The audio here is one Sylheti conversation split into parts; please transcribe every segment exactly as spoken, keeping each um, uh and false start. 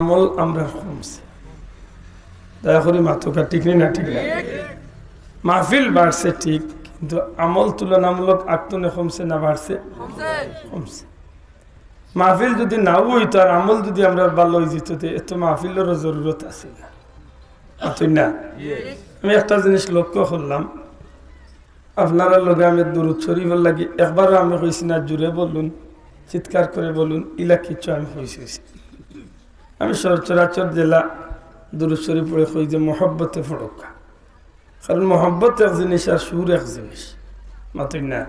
আমল আমরার কমছে। দয়া করি মাতউক্কা, ঠিক নি না? ঠিক না? মাহফিল বাড়ছে ঠিক, কিন্তু আমল তুলনামূলক আগতনে কমছে না বাড়ছে? কমছে। মাহফিল যুদি নাও অইতো আর আমল যুদি আমরার ভালা অইযিতো, তে এত মাহফিলরও জরুরত আছিল না। মাতইন না? আমি একটা জিনিস লক্ষ্য করলাম, আপনারার লগে আমি দুরুদ শরিফর লাগি একবারও আমি কইছি না, জুরে বলুন, চিৎকার করি বলুন, ইলা কিচ্ছু আমি কইছি, কইছি। আমি সচরাচর যেলা দুরুদ শরিফ পড়ি কই যে মহব্বতে পড়উক্কা। কারণ মহব্বত এক জিনিস আর সুর এক জিনিস। মাতইন না?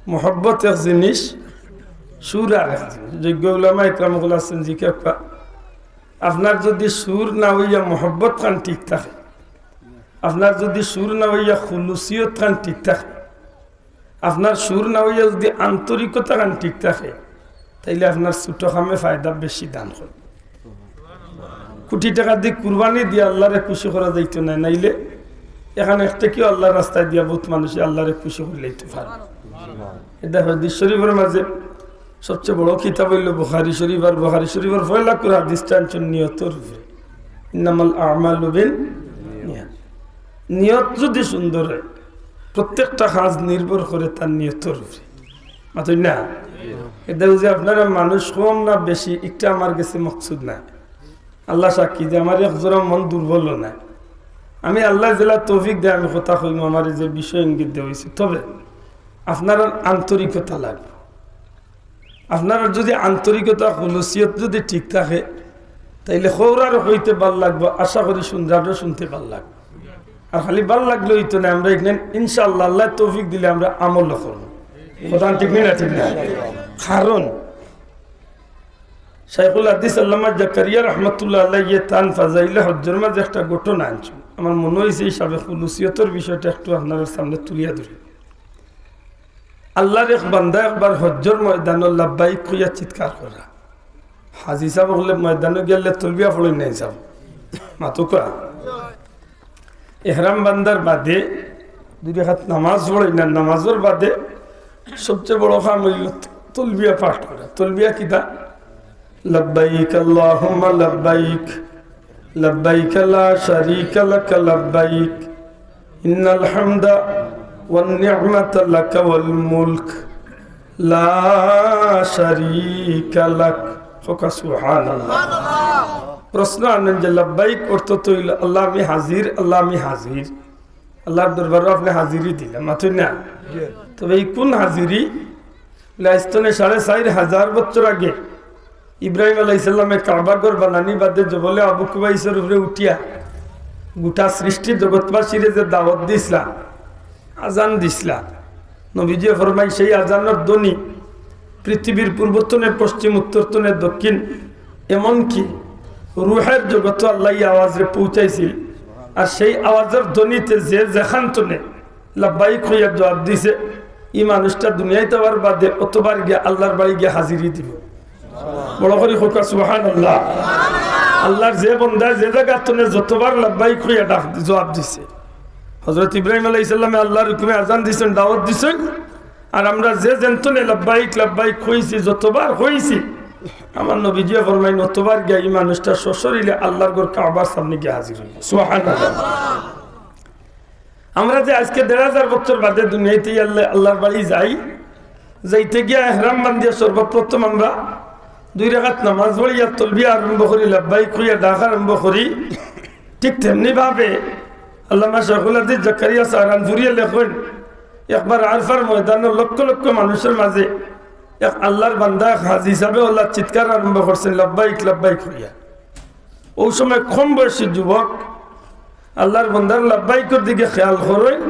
মহব্বত এক জিনিস, সুর আর এক জিনিস। যোগ্য উলামা ইকরাম অকল আছইন, জিকাউক্কা, আপনার যুদি সুর না অইয়া মহব্বত খান ঠিক থাকে, আপনার যুদি সুর না অইয়া খুলুসিয়ত খান ঠিক থাকে, আপনার সুর না অইয়া যুদি আন্তরিকতা খান ঠিক থাকে, তাইলে আপনার ছোট কামে ফায়দা বেশি দান করে। কোটি টেকা দি কুরবানি দিয়া আল্লারে খুশি করা যাইতো নায়, নাইলে এখান একটা কিও আল্লার রাস্তায় দিয়া বউত মানুষে আল্লারে খুশি করিলাইতো পারে। এটা হাদিস শরিফর মাঝে সবচে বড় কিতাব অইলো বুখারী শরিফ, আর বুখারী শরিফর পয়লা কুরা হাদিসটা আনছইন নিয়তর উপরে, ইন্নামাল আমালু বিন নিয়াত। নিয়ত যুদি সুন্দর অয়, প্রত্যেকটা কাজ নির্ভর করে তার নিয়তর উপরে। মাতইন না? এটা যে আপনারা মানুষ কম না বেশি, ইটা আমার গেছে মকসুদ নায়। আল্লা সাক্ষী যে আমার এক জোড়া মন দুর্বলও নায়। আমি আল্লায় যেলা তৌফিক দেয় আমি কথা কইমু, আমারে যে বিষয় ইঙ্গিত দেওয়া অইছে। তবে আপনারার আন্তরিকতা লাগবো। আপনারার যুদি আন্তরিকতা, খুলুসিয়ত যুদি ঠিক থাকে, তাইলে কওরারও কইতে ভালা লাগবো, আশা করি শুনরারও শুনতে ভালা লাগবো। আর খালি ভালা লাগলে অইতো নায়, আমরা এখানে ইনশাআল্লাহ আল্লায় তৌফিক দিলে আমরা আমলও করমু। কথা ঠিক নি না? ঠিক না? কারণ শাইখুল হাদিস আল্লামা জাকারিয়া রহমতুল্লাহ আলাইহি তান ফাজাইলে হজ্জর মাঝে একটা ঘটনা আনছইন। আমার মনো অইছে হিসাবে খুলুসিয়তর বিষয়টা একটু আপনারার সামনে তুলিয়া ধরি। আল্লার এক বান্দা একবার হজ্জর ময়দানো লাব্বাইক কইয়া চিৎকার করা। হাজি সাব অকলে ময়দানো গেলে তলবিয়া পড়ইন না হিসাব। মাতউক্কা। এহরাম বান্দার বাদে দুই রাকাত নামাজ পড়ইন না, নামাজর বাদে সবচে বড় কাম অইলো তলবিয়া পাঠ করা। তলবিয়া কিতা? لبيك اللهم لبيك، لبيك لا شريك لك لبيك، إن الحمد والنعمة لك والملك، لا شريك لك। কউক্কা সুবহানাল্লাহ। প্রশ্ন আনইন যে লাব্বাইক অর্থ তো অইলো, আল্লাহ আমি হাজির, আল্লাহ আমি হাজির। আল্লার দরবারো আপনে হাজিরি দিলা, মাতইন না? তবে ই কুন হাজিরি? লাইস্তনে সাড়ে চাইর হাজার বছর আগে ইব্রাহিম আলাইহিস সালামে কাবা ঘর বানানি বাদে জবলে আবু কুবাইসর উপরে উঠিয়া গুটা সৃষ্টি জগৎবাসীরে যে দাওয়াত দিছলা, আজান দিছলা, নবীজিয়ে ফরমাইন, সেই আজানর ধ্বনি পৃথিবীর পূর্বতনে পশ্চিম, উত্তরতনে দক্ষিণ, এমনকি রুহের জগতো আল্লায় ই আওয়াজরে পৌঁছাইছিল। আর সেই আওয়াজর ধ্বনিতে যে যেখানতনে লাব্বাইক কইয়া জুয়াব দিছে, ই মানুষটা দুনিয়াইত আওয়ার বাদে অতবার গিয়া আল্লার বাড়ি গিয়া হাজিরি দিবো। বড় করি কউক্কা সুবহানাল্লাহ। আল্লার যে বন্দায় যে জাগাতনে যতবার লাব্বাইক কইয়া ডাক, জুয়াব দিছে। হজরত ইব্রাহিম আলাইহিস সালামে আল্লার হুকুমে আজান দিছইন, দাওয়াত দিছইন, আর আমরা যে যেনতনে লাব্বাইক লাব্বাইক কইছি, যতবার কইছি, আমার নবীজিয়ে ফরমাইন, অতবার গিয়া ই মানুষটা সশরীরে আল্লার ঘর কাবার সামনে গিয়া হাজির অইবো। সুবহানাল্লাহ। আমরা যে আইজকে দেড় হাজার বছর বাদে দুনিয়াইত আল্লাহ, আল্লার বাড়ি যাই, যাইতে গিয়া এহরাম বান্ধিয়া সর্বপ্রথম আমরা দুই রাকাত নামাজ পড়িয়া তলবিয়া আরম্ভ করি, লাব্বাইক কইয়া ডাক আরম্ভ করি। ঠিক তেমনি ভাবে আল্লামা শাইখুল হাদিস জাকারিয়া সাহারানপুরিয়ে লেখইন, একবার আরফার ময়দানো লক্ষ লক্ষ মানুষর মাঝে এক আল্লার বান্দা, এক হাজি হিসাবে আল্লার চিৎকার আরম্ভ করছইন, "লাব্বাইক, লাব্বাইক" কইয়া। অউ সময় কম বয়সী যুবক আল্লার বান্দার লাব্বাইকর দিকে খেয়াল করইন,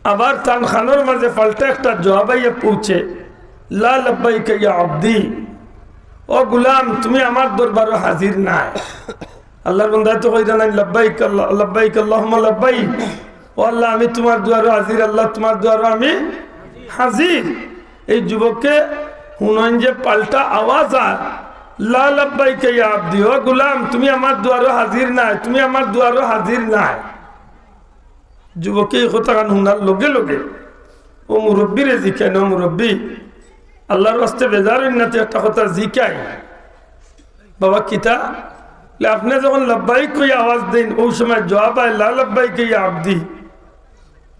আবার তান কানর মাঝে পাল্টা একটা জুয়াব আইয়া পৌঁছে, "লা লাব্বাইকা ইয়া আবদি, ও গুলাম, তুমি আমার দরবারো হাজির নায়।" আল্লার বান্দায় তো কইরা নায়, "লাব্বাইক আল্লাহ, লাব্বাইক আল্লাহুম্মা লাব্বাইক, ও আল্লাহ, আমি তুমার দুয়ারো হাজির, আল্লাহ, তুমার দুয়ারো আমি হাজির।" এই যুবকে হুনইন যে পাল্টা আওয়াজ আর, "লা লাব্বাইকা ইয়া আবদি, ও গুলাম, তুমি আমার দুয়ারো হাজির নায়, তুমি আমার দুয়ারো হাজির নায়।" যুবকে ই কথাখান হুনার লগে লগে অউ মুরব্বিরে জিকাইন, "ও মুরব্বি, আল্লার ওয়াস্তে বেজার অইন না, তে একটা কথা জিকাই।" বাবা, কিতা? বলে, আপনে যখন লাব্বাইক কইয়া আওয়াজ দেইন, অউ সময় জবাব আয়, "লা লাব্বাইকা ইয়া আবদি।"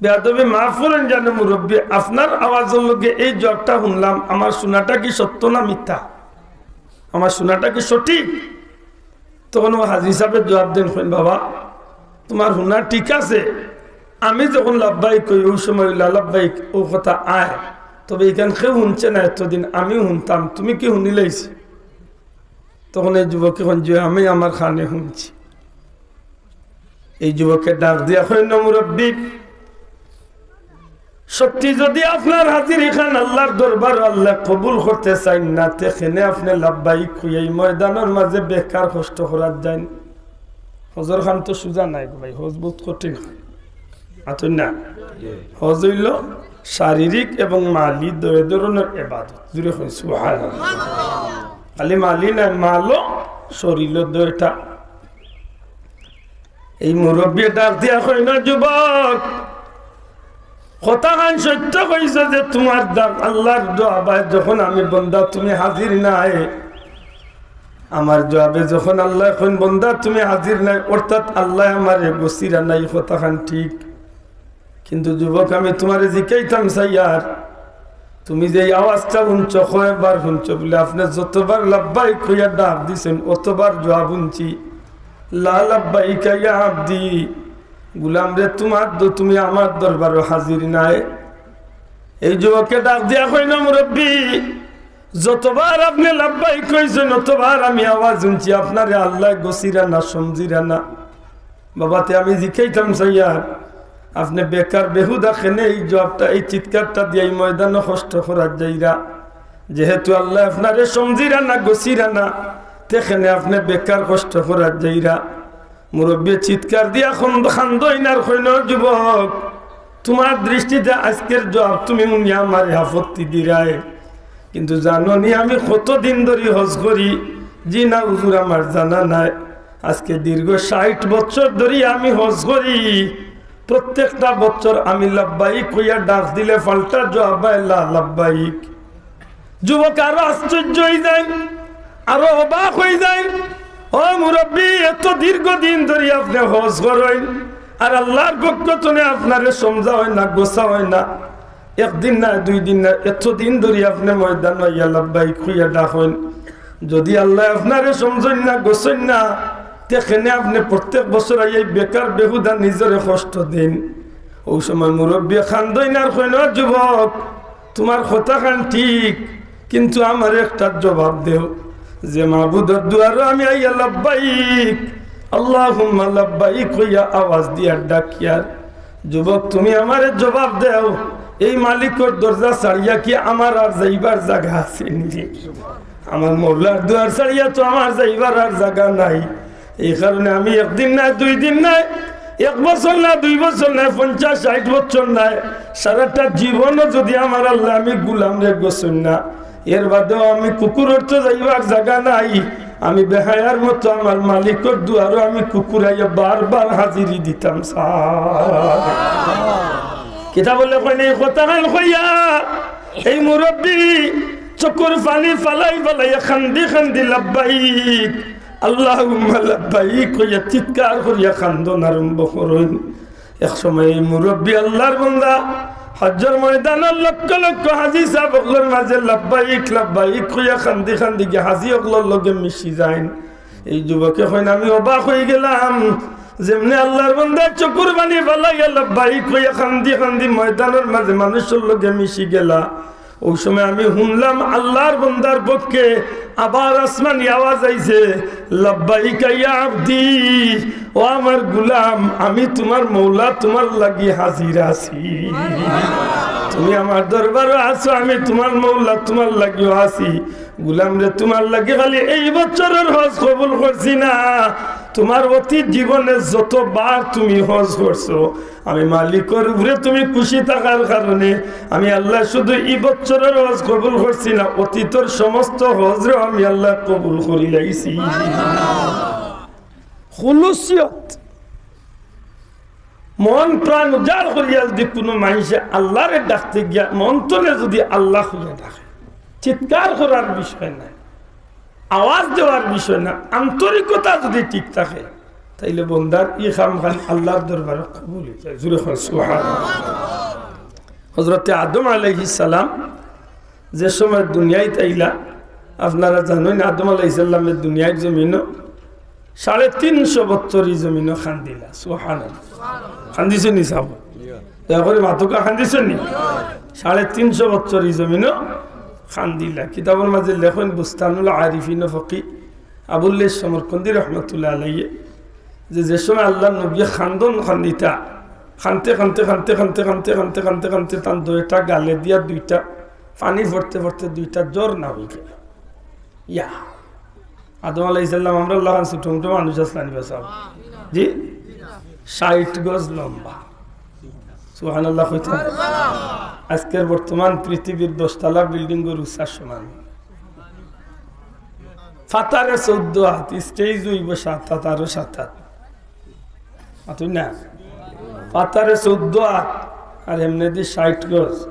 বেয়াদবি মাফ করইন জানু মুরব্বি, আপনার আওয়াজর লগে এই জবাবটা হুনলাম, আমার হুনাটা কি সত্য না মিথ্যা? আমার হুনাটা কি সঠিক? তখন অউ হাজি সাবে জবাব দেইন, কইন, "বাবা, তুমার হুনা ঠিক আছে, আমি যখন লাব্বাইক কই, অউ সময় লা লাব্বাইক অউ কথা আয়, তবে ইখান কেউ হুনছে না এতদিন, আমিউ হুনতাম, তুমি কি হুনিলাইছো?" তখন এই যুবকে কইন যে, "আমি আমার কানে হুনছি।" এই যুবকে ডাক দিয়া কইন, "মুরব্বি, সত্যি যদি আপনার হাজিরি খান আল্লার দরবার আল্লায় কবুল করতে চাইন না, তে কেনে আপনে লাব্বাইক কইয়া ই ময়দানর মাঝে বেকার কষ্ট করাত যাইন?" হজর খান তো সুজা নায় গো ভাই, হজ বউত কঠিন। আতই না? হজ অইলো শারীরিক এবং মালি দুই ধরনর ইবাদত। জুরে কইন সুবহানাল্লাহ। খালি মালি নায়, মালও, শরীরও দুইটা। এই মুরব্বি ডাক দিয়া কইন, "যুবক, কথা খান সত্য কইছো যে তুমার ডাক আল্লার জবাব আয়, যখন আমি বন্দা তুমি হাজির নায়, আমার জবাবে যখন আল্লায় কইন বন্দা তুমি হাজির নায়, অর্থাৎ আল্লায় আমারে গছিরা নায়, ই কথা খান ঠিক। কিন্তু যুবক, আমি তুমারে জিকাইতাম চাইয়ার, তুমি যে ই আওয়াজটা হুনছো, কয়বার হুনছো?" বলে, "আপনে যতবার লাব্বাইক কইয়া ডাক দিছইন, অতবার জবাব হুনছি, লা লাব্বাইকা ইয়া আবদি, গুলাম রে, তুমার দ-, তুমি আমার দরবারো হাজির নায়।" এই যুবকে ডাক দিয়া কইন, "মুরব্বি, যতবার আপনে লাব্বাইক কইছইন, অতবার আমি আওয়াজ হুনছি, আপনারে আল্লায় গছিরা না, সমঝিরা না। বাবা, তে আমি জিকাইতাম চাইয়ার, আপনে বেকার বেহুদা কেনে ই জবাবটা, ই চিৎকারটা দিয়া ই ময়দানো কষ্ট করাত যাইরা? যেহেতু আল্লায় আপনারে সমঝিরা না, গছিরা না, তে কেনে আপনে বেকার কষ্ট করাত যাইরা?" মুরব্বিয়ে চিৎকার দিয়া কান্দইন আর কইন, "যুবক, তুমার দৃষ্টিতে আইজকের জবাব তুমি হুনিয়া আমারে আপত্তি দিরায়, কিন্তু জানো নি আমি কতদিন ধরি হজ করি?" "জি না হুজুর, আমার জানা নাই।" "আইজকে দীর্ঘ ষাইট বছর ধরি আমি হজ করি, প্রত্যেকটা বছর আমি লাব্বাইক কইয়া ডাক দিলে পাল্টা জবাব আয় লা লাব্বাইক।" যুবক আরো আশ্চর্য অইযাইন, আরো অবাক অইযাইন। "ও মুরব্বি, এত দীর্ঘদিন ধরি আপনে হজ করইন, আর আল্লার পক্ষ তনে আপনারে সমঝা অয় না, গছা অয় না, একদিন নায়, দুই দিন নায়, এতদিন ধরি আপনে ময়দানো আইয়া লাব্বাইক কইয়া ডাকইন। যুদি আল্লায় আপনারে সমঝইন না, গছইন না, তে কেনে আপনে প্রত্যেক বছর আইয়া ই বেকার বেহুদা নিজরে কষ্ট দেইন?" অউ সময় মুরব্বিয়ে কান্দইন আর কইন, "ও যুবক, তুমার কথা খান ঠিক, কিন্তু আমারে একটা জবাব দেও, যে মাবুদর দুয়ারো আমি আইয়া লাব্বাইক, আল্লাহুম্মা লাব্বাইক কইয়া আওয়াজ দিয়া ডাকিয়ার, যুবক, তুমি আমারে জবাব দেও, এই মালিকর দরজা ছাড়িয়া কি আমার আর যাইবার জাগা আছে নি? আমার মওলার দুয়ার ছাড়িয়া তো আমার যাইবার আর জাগা নাই। এই কারণে আমি একদিন নায়, দুই দিন নায়, এক বছর নায়, দুই বছর নায়, পঞ্চাশ ষাইট বছর নায়, সারাটা জীবনও যুদি আমার আল্লায় আমি গুলামরে গছইন না, এর বাদেও আমি কুকুরর তো যাইবার জাগা নাই, আমি বেহায়ার মতো আমার মালিকর দুয়ারো আমি কুকুর আইয়া বারবার হাজিরি দিতাম চাই।" কিতা বলে কইন, এই কথা খান কইয়া এই মুরব্বি চকুর পানি ফালাই ফালাইয়া কান্দি কান্দি লাব্বাইক, আল্লাহুম্মা লাব্বাইক কইয়া চিৎকার করিয়া কান্দন আরম্ভ করইন। এক সময় এই মুরব্বি আল্লার বন্দা হজ্জর ময়দানর লক্ষ লক্ষ হাজি সাব অকলর মাঝে লাব্বাইক লাব্বাইক কইয়া কান্দি কান্দি গিয়া হাজি অকলর লগে মিশি যাইন। এই যুবকে কইন, আমি অবাক অইগেলাম, যেমনে আল্লার বন্দায় চকুর পানি ফালাইয়া লাব্বাইক কইয়া কান্দি কান্দি ময়দানর মাঝে মানুষর লগে মিশি গেলা, অউ সময় আমি হুনলাম আল্লার বন্দার পক্ষে আবার আসমানি আওয়াজ আইছে, "লাব্বাইকা ইয়া আবদি, ও আমার গুলাম, আমি তুমার মওলা, তুমার লাগি হাজির আছি। তুমি আমার দরবারো আছো, আমি তুমার মওলা, তুমার লাগিও আছি। গুলাম রে, তুমার লাগি খালি এই বছরর হজ কবুল করছি না, তুমার অতীত জীবনে যতবার তুমি হজ করছো, আমি মালিকর উপরে তুমি খুশি থাকার কারণে আমি আল্লায় শুধু ই বছরর হজ কবুল করছি না, অতীতর সমস্ত হজরেও আমি আল্লায় কবুল করিলাইছি।" খুলুসিয়ত, মন প্রাণ উজাড় করিয়া যুদি কুনু মানষে আল্লারে ডাকতে গিয়া মন তনে যুদি আল্লা কইয়া ডাকে, চিৎকার করার বিষয় নায়। আওয়াজ দেওয়ার বিষয় না, আন্তরিকতা যদি ঠিক থাকে, তাইলে বন্দার ই কামখান আল্লাহর দরবারে কবুল অই যায়। জোরে কইন সুবহানাল্লাহ। হযরতে আদম আলাইহিস সালাম যে সময় দুনিয়াত আইলা, আপনারা জানইন, আদম আলাইহিস সালামে দুনিয়ার জমিনো সাড়ে তিনশো বছর ই জমিনো কান্দিলা। সুবহানাল্লাহ। কান্দিছইন নি সাব? দয়া করি মাতউক্কা, কান্দিছইন নি? সাড়ে তিনশো বছর ই জমিনো কান্দিলা। কিতাবর মাঝে লেখইন, বুস্তানুল আরিফিন ফকি আবুল লেইস সমরকন্দি রহমতুল্লাহ আলাইহি, যে, যে সময় আল্লাহর নবী কান্দন কান্দিতা, কানতে, কানতে, কানতে, কানতে, কানতে, কানতে, কানতে, কানতে তান দুইটা গালে দিয়া দুইটা পানি পড়তে পড়তে দুইটা ঝর্ণা অই গেল। ইয়া, আদম আলাইহিস সালাম আমরার লাখান ছোট মোটো মানুষ আছলা নি বা সাব? জি, ষাইট গজ লম্বা। সুবহানাল্লাহ কইতা। আজকের বর্তমান পৃথিবীর দশতলা বিল্ডিংর উচ্চতার সমান। পাতারে চৌদ্দ আত, স্টেজ অইবো সাত আত, আরো সাত আত। মাতইন না? পাতারে চৌদ্দ আত, আর এমনেদি ষাইট গজ।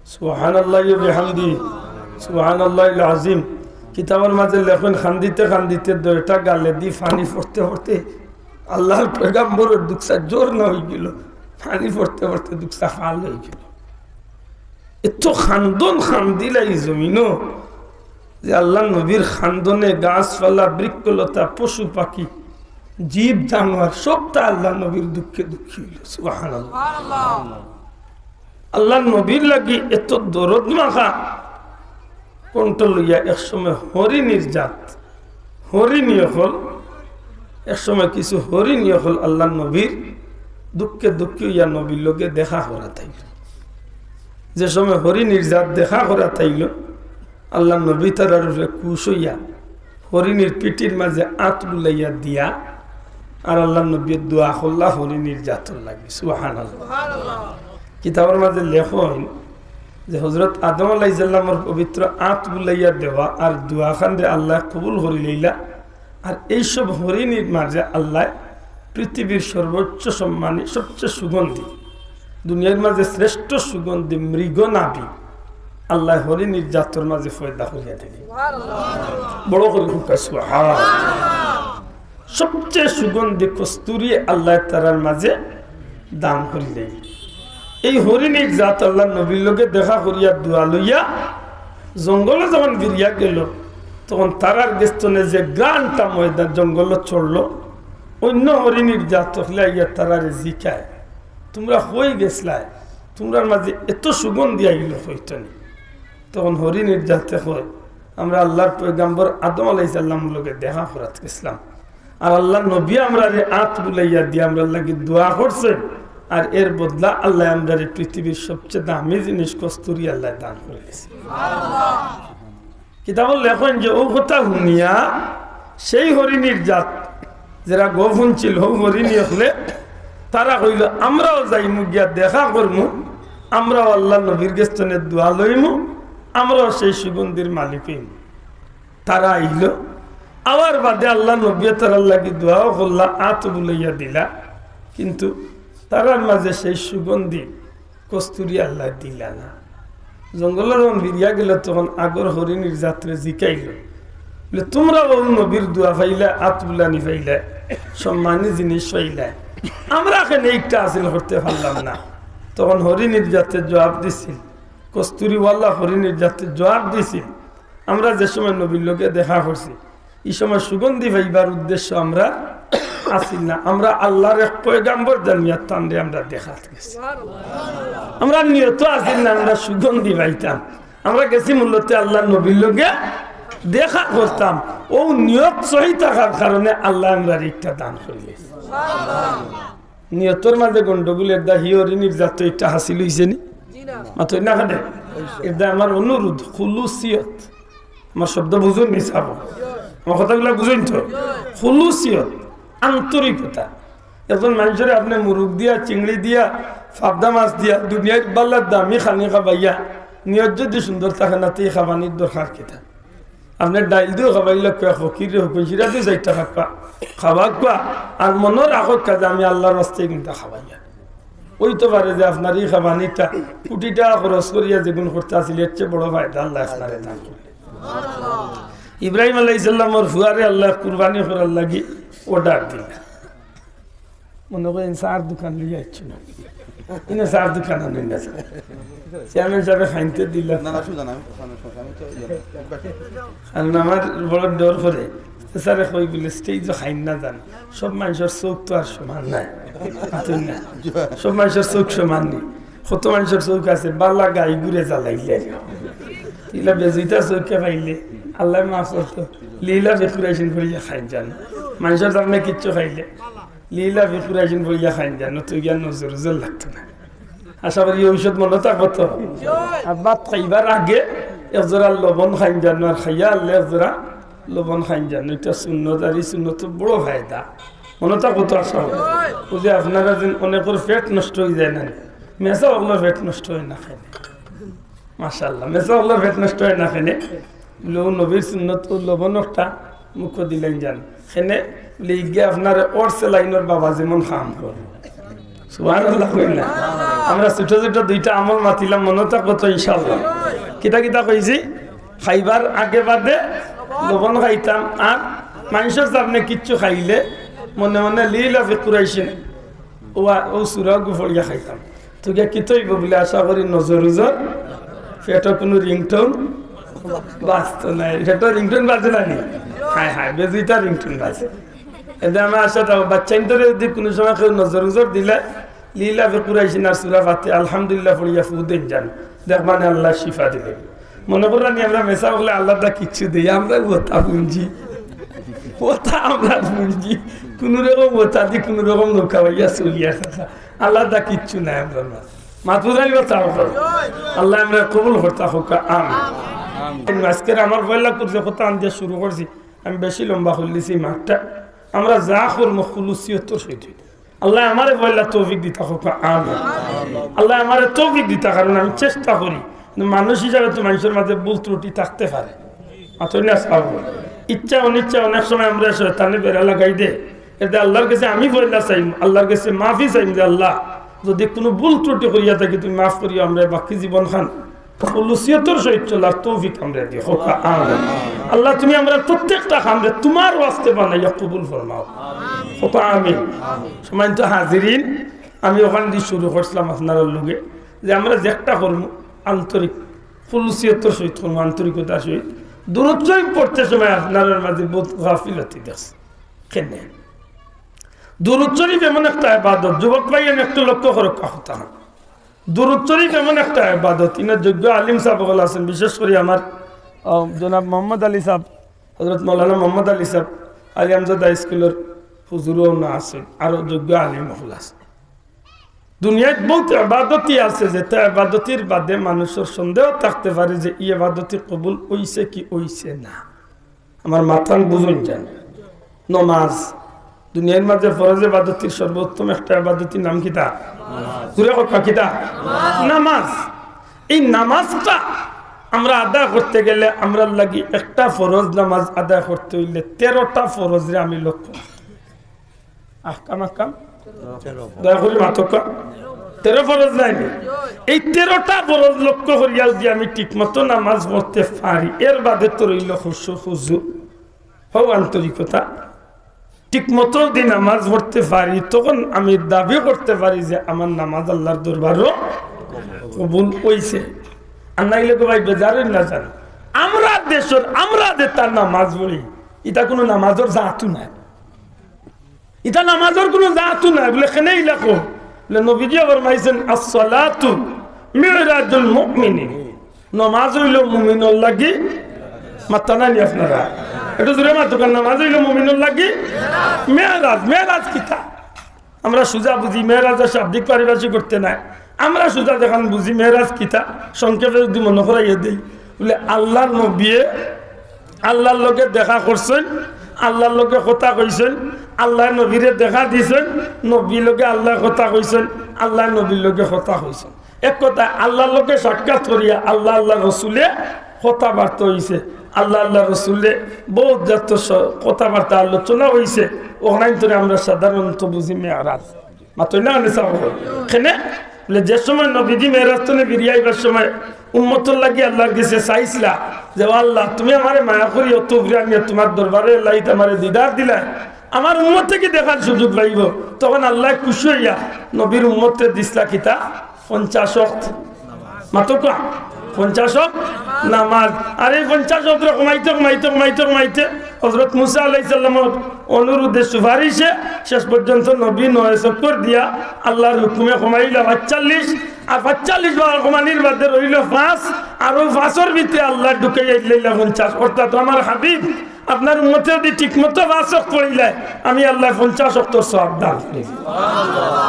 সুবহানাল্লাহি ওয়া বিহামদি, সুবহানাল্লাহিল আজিম। কিতাবর মাঝে লেখইন, কান্দিতে কান্দিতে দুইটা গালেদি পানি পড়তে পড়তে আল্লাহর পয়গাম্বরর দুকসা ঝর্ণা অই গেল, পানি পড়তে পড়তে দুকসা খাল অই গেল। এত কান্দন কান্দিলা ই জমিনো, যে আল্লাহর নবীর কান্দনে গাছপালা, বৃক্ষলতা, পশু পাখি, জীব জানোয়ার সবতা আল্লাহর নবীর দুঃখে দুঃখী অইল। সুবহানাল্লাহ। আল্লাহর নবীর লাগি এত দরদ মাখা কণ্ঠ লইয়া এক সময় হরিণীর জাত, হরিণী অকল, এক সময় কিছু হরিণী অকল আল্লাহর নবীর দুঃখে দুঃখী অইয়া নবীর লগে দেখা করাত আইল। যে সময় হরিণীর জাত দেখা করাত আইল, আল্লাহর নবী তারার উপরে খুশ অইয়া হরিণীর পিঠির মাঝে আত বুলাইয়া দিয়া আর আল্লাহর নবীয়ে দোয়া করলা হরিণীর জাতর লাগি। সুবহানাল্লাহ। কিতাবর মাঝে লেখইন যে হযরত আদম আলাইহিস সালামর পবিত্র আত বুলাইয়া দেওয়া আর দোয়াখানরে আল্লায় কবুল করি লইলা। আর এইসব হরিণীর মাঝে আল্লায় পৃথিবীর সর্বোচ্চ সম্মানী, সবচেয়ে সুগন্ধি, দুনিয়ার মাঝে শ্রেষ্ঠ সুগন্ধি মৃগ নাভি আল্লায় হরিণীর জাতর মাঝে পয়দা করিয়া দিলা। বড় করি কউক্কা সুবহানাল্লাহ। সবচেয়ে সুগন্ধি কস্তুরি আল্লায় তারার মাঝে দান করিলা। এই হরিণীর জাত আল্লাহর নবীর লগে দেখা করিয়া দোয়া লইয়া জঙ্গলো যখন ফিরিয়া গেল, তখন তারার গেছ থনে যে ঘ্রাণটা ময়দান জঙ্গলো ছড়লো, অন্য হরিণীর জাত অকলে আইয়া তারারে জিকায়, "তুমরা কই গেছলায়? তুমরার মাঝে এত সুগন্ধি আইল কই থনে?" তখন হরিণীর জাতে কয়, "আমরা আল্লাহর পয়গাম্বর আদম আলাইহিস সালামর লগে দেখা করাত গেছলাম, আর আল্লাহর নবী আমরারে আত বুলাইয়া দিয়া আমরার লাগি দোয়া করছইন, আর এর বদলা আল্লায় আমরারে পৃথিবীর সবচেয়ে দামি জিনিস কস্তুরি আল্লায় দান করি দিছে।" কিতাবো লেখইন যে অউ কথা হুনিয়া সেই হরিণীর জাত যেরা গফ হুনছিল, হউ হরিণী অকলে তারা কইল, "আমরাও যাইমু গিয়া দেখা করমু, আমরাও আল্লাহর নবীর গেছ থনে দোয়া লইমু, আমরাও সেই সুগন্ধির মালিক অইমু।" তারা আইল, আওয়ার বাদে আল্লাহর নবীয়ে তারার লাগি দোয়াও করলা, আত বুলাইয়া দিলা, কিন্তু তারার মাঝে সেই সুগন্ধি কস্তুরি আল্লায় দিলা না। জঙ্গলো যখন ফিরিয়া গেল, তখন আগর হরিণীর জাতরে জিকাইল, বলে, "তুমরা অউ নবীর দোয়া পাইলায়, আত বুলানি পাইলায়, সম্মানী জিনিস পাইলায়, আমরা কেনে ইকটা হাসিল করতে পারলাম না?" তখন হরিণীর জাতে জবাব দিছিল, কস্তুরিওয়ালা হরিণীর জাতে জবাব দিছিল, "আমরা যে সময় নবীর লগে দেখা করছি, ই সময় সুগন্ধি পাইবার উদ্দেশ্য আমরার আছিল না, আমরা আল্লাহর এক পয়গাম্বর জানিয়া তানরে আমরা দেখাত গেছি। আমরার নিয়ত আছিল না আমরা সুগন্ধি পাইতাম, আমরা গেছি মূলত আল্লাহর নবীর লগে দেখা করতাম। অউ নিয়ত সহি থাকার কারণে আল্লায় আমরারে ইকটা দান করিলাইছে।" নিয়তর মাঝে গন্ডগোল, এরদায় হি হরিণীর জাত ইকটা হাসিল অইছে নি? মাতইন না কেনে? এরদায় আমার অনুরোধ, খুলুসিয়ত। আমার শব্দ বুঝইন নি সাব? আমার কথাগুলা বুঝইন তো? খুলুসিয়ত, আন্তরিকতা। একজন মানষরে আপনে মুরুগ দিয়া, চিংড়ি দিয়া, পাবদা মাছ দিয়া, দুনিয়ার বালা দামি খানি খাবাইয়া, নিয়ত যদি সুন্দর থাকে না, তে ই খাবানির দরকার কিতা? আপনে ডাইল দিও খাবাইলা, কয় ফকিররে হুকুম, শিরা দিও চাইরটা খাবা, খাবা কওয়া, আর মনো রাখউক্কা যে আমি আল্লাহর ওয়াস্তে কিন্তু খাবাইয়ার। অইতো পারে যে আপনার ই খাবানিটা কুটি টেকা খরচ করিয়া যেগুন করতা আছিল, এর চেয়ে বড় ফায়দা আল্লায় আপনারে দান করলে। ইব্রাহিম আলাইহিস সালামর ফুয়ারে আল্লায় কুরবানি করার লাগি অর্ডার দিলা। মনে করেন চার দোকান লইয়া আইছো না, ইনো চার দোকান আনইন না। চেয়ারম্যান সাবে খাইনতে দিলা। না, না, শুধু না, আমি, আমি, আমি তো ইয়ে না। কারণ আমার বড় ডর করে। তো স্যারে কই বলে, "স্টেজও খাইন না যান, সব মানুষর চোখ তো আর সমান নায়।" বুঝছইন না? সব মানুষর চোখ সমান নি। কত মানুষর চোখ আছে, বালা গাই ঘুরে জ্বালাইলে। ইলা বেজুইতা চোখে খাইলে, আল্লায় মাফ করতো। লিলা ফিকুরাইশিন পড়িয়া খাইন যান। মানুষর সামনে কিচ্ছু খাইলে, লিলা ফিকুরাইশিন পড়িয়া খাইন যান, তুই গিয়া নজর উজর লাগতো না। আশা করি এই ঔষধ মনে থাকবো তো। আর ভাত খাইবার আগে একজোড়া লবণ খাইন যান, আর খাইয়া আনলে একজোড়া লবণ খাইন যান। এটা সুন্নত, আর এই সুন্নত বড় ফায়দা। মনে থাকবো তো আশা করি। ওই যে আপনারা যেন অনেকর পেট নষ্ট হয়ে যায় না, মেসা অকলর পেট নষ্ট হয় না খাইলে। মাশাআল্লাহ, মেসা অকলর পেট নষ্ট হয় না খাইলে। লো নবীর সুন্নত ও লবণ একটা মুখ দিলেন যান। খেনে লিগে আপনার ওর সেলাইনর বাবা যেমন কাম করে। সুবহানাল্লাহ কই না? আমরা ছোট ছোট দুইটা আমল মাতিলাম, মনে থাকবো তো ইনশাআল্লাহ। কিতা কিতা কইছি? খাইবার আগে বাদে লবণ খাইতাম, আর মানুষর সামনে কিচ্ছু খাইলে মনে মনে লিলা ফিকুরাইশিন ও, ও সুরা গু ফড়িয়া খাইতাম। তো গিয়া কিতা অইবো বলে আশা করি নজর উজর, পেটো কোনো ringtone বাজতো নাই। পেটো ringtone বাজে না নি? হায় হায়, বেজুইতা ringtone বাজে। এতে আমার আশা থাকো, বাচ্চাইন্তরে যদি কোনো সময় কেউ নজর উজর দিলে, লিলা ফিকুরাইশিন আর সুরা ফাতে আলহামদুলিল্লাহ ফড়িয়া ফু দেন যান, দেখবানে আল্লায় শিফা দিবে। মনে করলাম আমরা মেসা বলে আল্লাহ দা কিচ্ছু দেই, আমরা ওতা পুঞ্জি, ওতা আমরা পুঞ্জি, কোনো রকম ওতা দি কোনো রকম নৌকা বাইয়া চলিয়া থাকা। আল্লাহ দা কিচ্ছু নাই আমরা না। মাতু যাই বা চাও করো। আল্লায় আমরা কবুল করতা হোক, আমিন। আজকের আমার পয়লা করছে কথা আন দিয়া শুরু করছি, আমি বেশি লম্বা করলিছি মাতটা। আমরা যা করমু খুলুসিয়তর সহিত। আল্লায় আমারে পয়লা তৌফিক দিতা হোক, আমিন। আল্লায় আমারে তৌফিক দিতা, কারণ আমি চেষ্টা করি, কিন্তু মানুষ হিসাবে তো মানুষর মাঝে ভুল ত্রুটি থাকতে পারে। মাতই না চাও। ইচ্ছা অনিচ্ছা অনেক সময় আমরা শয়তানে বেড়া লাগাই দে। এতে আল্লাহর কাছে আমি পয়লা চাইমু, আল্লাহর কাছে মাফি চাইমু যে, "আল্লাহ, যদি কোনো ভুল ত্রুটি করিয়া থাকি, তুমি মাফ করিও, আমরা বাকি জীবন খান খুলুসিয়তর সহিত চলার তৌফিক আমরা দিও।" হোক, আমিন। আল্লাহ, তুমি আমরা প্রত্যেকটা কামরে তোমার ওয়াস্তে বানাইয়া কবুল ফরমাও। হোক, আমিন। সম্মানিত হাজিরিন, আমি ওখান দিয়ে শুরু করছিলাম আপনারার লগে, যে আমরা যেটা করমু আন্তরিক খুলুসিয়তর সহিত করমু, আন্তরিকতার সহিত। দুরূদ শরীফ পড়তে সময় আপনারার মাঝে বহুত গাফিলতি দেখছি। কেনে? দুরূদ শরীফ এমন একটা ইবাদত, যুবক ভাইয়াইন একটু লক্ষ্য করো কথা। দুরূদ শরীফ এমন একটা ইবাদত, ইনো যোগ্য আলিম সাব অকল আছেন, বিশেষ করি আমার, আহ, জনাব মোহাম্মদ আলী সাব, হযরত মাওলানা মোহাম্মদ আলী সাব, আলী আমজাদ হাই স্কুলর হুজুরও না আছেন, আরো যোগ্য আলিম অকল আছেন। দুনিয়াত বহুত ইবাদতি আছে, যেটা ইবাদতির বাদে মানুষর সন্দেহ থাকতে পারে যে ই ইবাদতি কবুল অইছে কি অইছে না। আমার মাতখান বুঝইন যান। নমাজ, দুনিয়ার মাঝে ফরজ ইবাদতির সর্বোত্তম একটা ইবাদতির নাম কিতা? জোরে কউক্কা, কিতা? নামাজ। এই নামাজটা আমরা আদায় করতে গেলে আমরার লাগি একটা ফরজ নামাজ আদায় করতে অইলে তেরোটা ফরজরে আমি লক্ষ্য আহকাম, আহকাম। দয়া করি মাতউক্কা। তেরো ফরজ নায় নি? এই তেরোটা ফরজ লক্ষ্য করিয়া যদি আমি ঠিকমতো নামাজ পড়তে পারি, এর বাদে তো রইল খুশু, খুজু, হউ আন্তরিকতা। ঠিকমতো যদি নামাজ পড়তে পারি, তখন আমি দাবি করতে পারি যে আমার নামাজ আল্লাহর দরবারও কবুল অইছে। আর নাইলে তো ভাই বেজার অইন না যান। আমরা দেশর, আমরা যেতা নামাজ পড়ি, ইতা কোনো নামাজর জাতও নায়। ইতা নামাজর কোনো জাতও নাই, বলে কেনে ইলা কও? বলে নবীজিয়ে ফরমাইছেন, "আসসালাতু মিরাজুল মুমিনি।" নামাজ অইলো মুমিনর লাগি, মাতইন না নি আপনারা? একটু জোরে মাতউক্কা, নামাজ অইলো মুমিনর লাগি মেরাজ। মেরাজ কিতা? আমরা সুজা বুঝি মেরাজর শাব্দিক পারিভাষিক করতে নাই। আমরা সুজা যেখান বুঝি মেরাজ কিতা, সংক্ষেপে যদি মনে করাইয়া দেই, বলে আল্লাহর নবীয়ে আল্লাহর লগে দেখা করছইন, আল্লাহর লগে কথা কইছইন, আল্লায় নবীরে দেখা দিছইন, নবীর লগে আল্লায় কথা কইছইন, আল্লায় নবীর লগে কথা কইছইন। এক কথায় আল্লাহর লগে সাক্ষাৎ করিয়া আল্লাহ, আল্লাহর রসুলে কথাবার্তা অইছে, আল্লাহ, আল্লাহর রসুলে বহুত জাত স-, কথাবার্তা আলোচনা অইছে, অখানরে আমরা সাধারণত বুঝি মেরাজ। মাতইন না নি চাও? কেনে? বলে যে সময় নবীজি মেরাজ তনে ফিরিয়া আইবার সময় উম্মতর লাগি আল্লার গেছে চাইছলা যে, "ও আল্লাহ, তুমি আমারে মায়া করি অত উপরে আনিয়া তুমার দরবারে আল্লাহ ইতা আমারে দিদার দিলায়, আমার উম্মতে কি দেখার সুযোগ পাইবো?" তখন আল্লায় খুশি অইয়া নবীর উম্মতরে দিছলা কিতা? পঞ্চাশ ওয়াক্ত। মাতউক্কা, পঞ্চাশ ওয়াক্ত নামাজ। আর এই পঞ্চাশ ওয়াক্তরে কমাইতে, কমাইতে, কমাইতে, কমাইতে হযরত মুসা আলাইহিস সালামর অনুরোধে, সুপারিশে শেষ পর্যন্ত নবী নয় চক্কর দিয়া আল্লার হুকুমে কমাইলা পাঁচচল্লিশ। আর পাঁচচল্লিশ বার কমানির বাদে রইলো পাঁচ, আর অউ পাঁচর ভিতরে আল্লায় ঢুকাইয়া দিলা পঞ্চাশ। অর্থাৎ আমার হাবিব, আপনার উম্মতে যদি ঠিকমতো পাঁচ ওয়াক্ত পড়িলায়, আমি আল্লায় পঞ্চাশ ওয়াক্তর সওয়াব দান করি।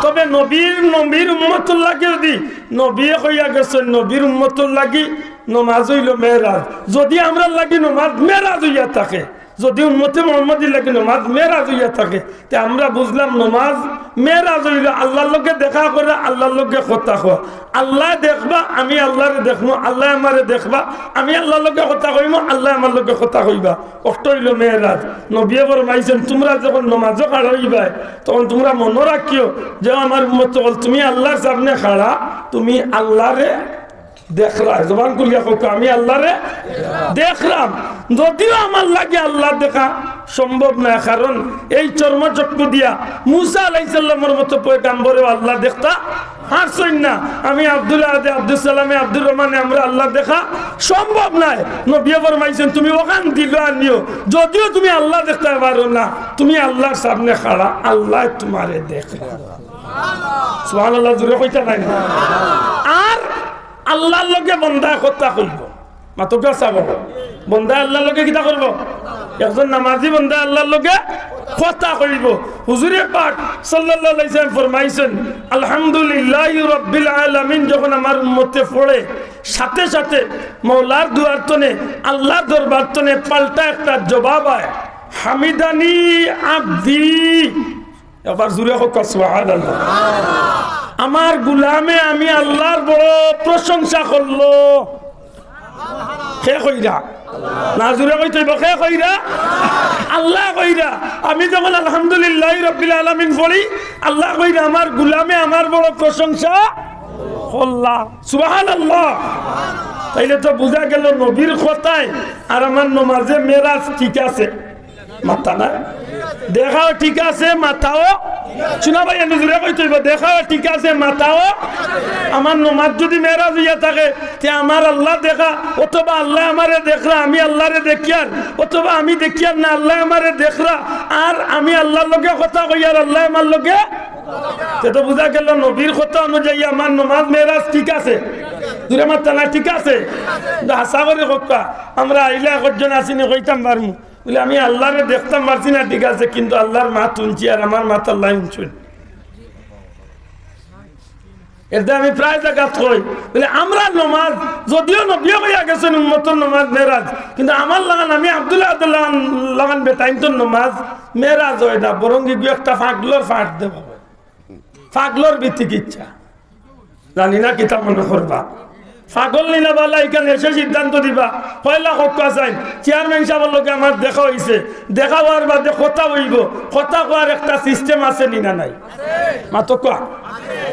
তবে নবীর, নবীর উম্মতর লাগি যদি, নবীয়ে কইয়া গেছইন, নবীর উম্মতর লাগি নমাজ অইলো মেরাজ। যদি আমরার লাগি নমাজ মেরাজ অইয়া থাকে, যদি উম্মতে মুহাম্মদীর লাগি নমাজ মেরাজ অইয়া থাকে, তে আমরা বুঝলাম নমাজ মেরাজ অইলো আল্লার লগে দেখা করা, আল্লার লগে কথা কওয়া। আল্লায় দেখবা, আমি আল্লারে দেখমু, আল্লায় আমারে দেখবা, আমি আল্লার লগে কথা কইমু, আল্লায় আমার লগে কথা কইবা। অটা অইলো মেরাজ। নবীয়ে ফরমাইছইন, তুমরা যখন নমাজো খাড়া অইবায়, তখন তুমরা মনো রাখিও যে, ও আমার উম্মত অকল, তুমি আল্লার সামনে খাড়া, তুমি আল্লারে দেখরায়। জবান খুলিয়া কউক্কা, আমি আল্লারে দেখরাম। যদিও আমার লাগি আল্লা দেখা সম্ভব নায়, কারণ এই চর্মচক্ষু দিয়া মুসা আলাইহিস সালামর মতো পয়গাম্বরেও আল্লা দেখতা পারছইন না। আমি আব্দুল আহাদে, আব্দুস সালামে, আব্দুর রহমানে আমরা আল্লা দেখা সম্ভব নায়। নবীয়ে ফরমাইছইন, তুমি অখান দিলো আনিও, যদিও তুমি আল্লা দেখতায় পারো না, তুমি আল্লার সামনে খাড়া, আল্লায় তুমারে দেখরা। সুবহানাল্লাহ, জুরে কইতা নায় নি? আর আল্লার লগে বন্দায় কথা কইবো। মাতউক্কা চাবো। বন্দায় আল্লার লগে কিতা করবো? একজন নামাজি বন্দায় আল্লার লগে কথা কইবো। হুজুরে পাক সাল্লাল্লাহু আলাইহি ওয়াসাল্লাম ফরমাইছইন, আলহামদুলিল্লাহি রাব্বিল আলামিন যখন আমার উম্মতে পড়ে, সাথে সাথে মওলার দুয়ার তনে, আল্লার দরবার তনে পাল্টা একটা জবাব আয়, হামিদানি আব্দি। একবার জুরে কউক্কা, সুবহানাল্লাহ। আমার গুলামে আমি আল্লার বড় প্রশংসা করলো। কে কইরা? না, জুরে কইতে অইবো, কে কইরা? আল্লায় কইরা। আমি যখন আলহামদুলিল্লাহি রাব্বিল আলামিন পড়ি, আল্লায় কইরা, আমার গুলামে আমার বড় প্রশংসা করলা। সুবহানাল্লাহ। তাইলে তো বুঝা গেল নবীর কথায় আর আমার নমাজে মেরাজ ঠিক আছে। মাতরা না? দেখাও ঠিক আছে, মাতাও। শুনা ভাই, এনে জুরে কইতে অইবো, দেখাও ঠিক আছে, মাতাও। আমার নমাজ যদি মেরাজ অইয়া থাকে, তে আমার আল্লা দেখা, অথবা আল্লায় আমারে দেখরা, আমি আল্লারে দেখিয়ার, অথবা আমি দেখিয়ার না, আল্লায় আমারে দেখরা, আর আমি আল্লার লগে কথা কইয়ার, আল্লায় আমার লগে। তে তো বুঝা গেল নবীর কথা অনুযায়ী আমার নমাজ মেরাজ ঠিক আছে। জুরে মাতরা না, ঠিক আছে? কিন্তু হাছা করি কউক্কা, আমরা আইলা একজন আছি নি কইতাম পারমু। বলে, আমি আল্লারে দেখতাম পারছি না, ঠিক আছে, কিন্তু আল্লার মাত হুনছি আর আমার মাত আল্লায় হুনছইন। এরদায় আমি প্রায় জাগাত কই, বলে, আমরার নমাজ, যদিও নবীয়ে কইয়া গেছইন উম্মতর নমাজ মেরাজ, কিন্তু আমার লাখান, আমি আব্দুল আহাদর লাখান, লাখান বেটাইন্তর নমাজ মেরাজ অয় না, বরং ইগু একটা পাগলর পাঠ দেওয়া অয়। পাগলর বিচিকিচ্ছা। জানি না কিতা মনে করবা। পাগল নি না বালা, ইখান এসে সিদ্ধান্ত দিবা। পয়লা কউক্কা চাইন, চেয়ারম্যান সাবর লগে আমার দেখা অইছে, দেখা অওয়ার বাদে কথা অইবো, কথা কওয়ার একটা সিস্টেম আছে নি না নাই? মাতউক্কা।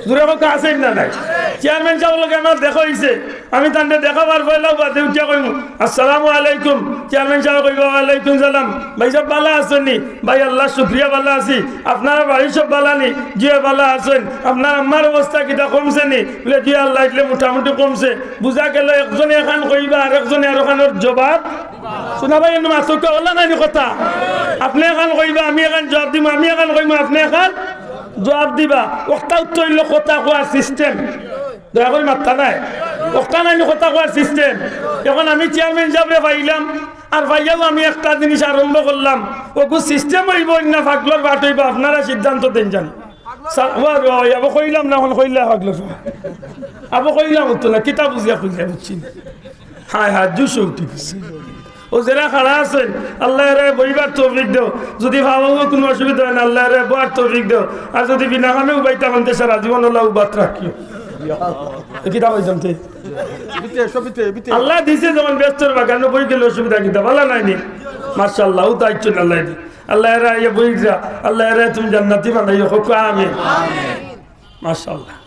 জুরে কউক্কা, আছে নি না নাই? চেয়ারম্যান সাবর লগে আমার দেখা অইছে, আমি তানরে দেখা অওয়ার পয়লা বাদে উঠিয়া কইমু, আসসালামু আলাইকুম। চেয়ারম্যান সাবে কইবা, ওয়ালাইকুম সালাম। ভাইসাব, বালা আছইন নি? ভাই, আল্লার শুকরিয়া, বালা আছি। আপনারা বাড়ির সব বালা নি? জি অয়, বালা আছইন। আপনার আম্মার অবস্থা কিতা, কমছে নি? বলে, জি আল্লার ইটলে মোটামুটি কমছে। বুঝা গেল, একজনে এখান কইবা, আরেকজনে আরোখানর জবাব। শুনা ভাই, এনে মাতউক্কা, অলা নায় নি কথা? আপনে এখান কইবা, আমি এখান জবাব দিমু, আমি এখান কইমু, আপনে এখান জবাব দিবা। অখটা অইলো কথা কওয়ার সিস্টেম। দয়া করি মাতরা নায়। অখটা নায় নি কথা কওয়ার সিস্টেম। এখন আমি চেয়ারম্যান সাবরে পাইলাম, আর পাইয়াও আমি একটা জিনিস আরম্ভ করলাম। অগু সিস্টেম অইবো না পাগলর পাঠ অইবো, আপনারা সিদ্ধান্ত দেইন যান। সা-, ওয়া, ওয়া, ওয়া, আবো কইলাম না, এখন কইলা পাগলর পাঠ। আবো কইলাম অতো না, কিতা বুঝিয়া কইলা, বুঝছি না। হায় হায়, জুশ উঠি গেছে। অউ যেরা খাড়া আছইন, আল্লায় এরারে বইবার তৌফিক দেও। যুদি পাওয়া কুনু অসুবিধা অয় না, আল্লায় এরারে বওয়ার তৌফিক দেও। আর যুদি বিনা কামে উবাইতা অইন তে সারা জীবন আল্লায় উবাত রাখিও। এ কিতা কইতাম তে? বিতে, সবিতে, বিতে। আল্লায় দিছে যখন বেহেস্তর বাগানো বই গেলে অসুবিধা কিতা? বালা নায় নি? মাশাআল্লাহ, অউ দায়িত্ব আল্লায় দি। আল্লায় এরারে আইয়া বই যা, আল্লায় এরারে তুমি জান্নাতি বানাইও, কউক্কা আমিন। মাশাআল্লাহ।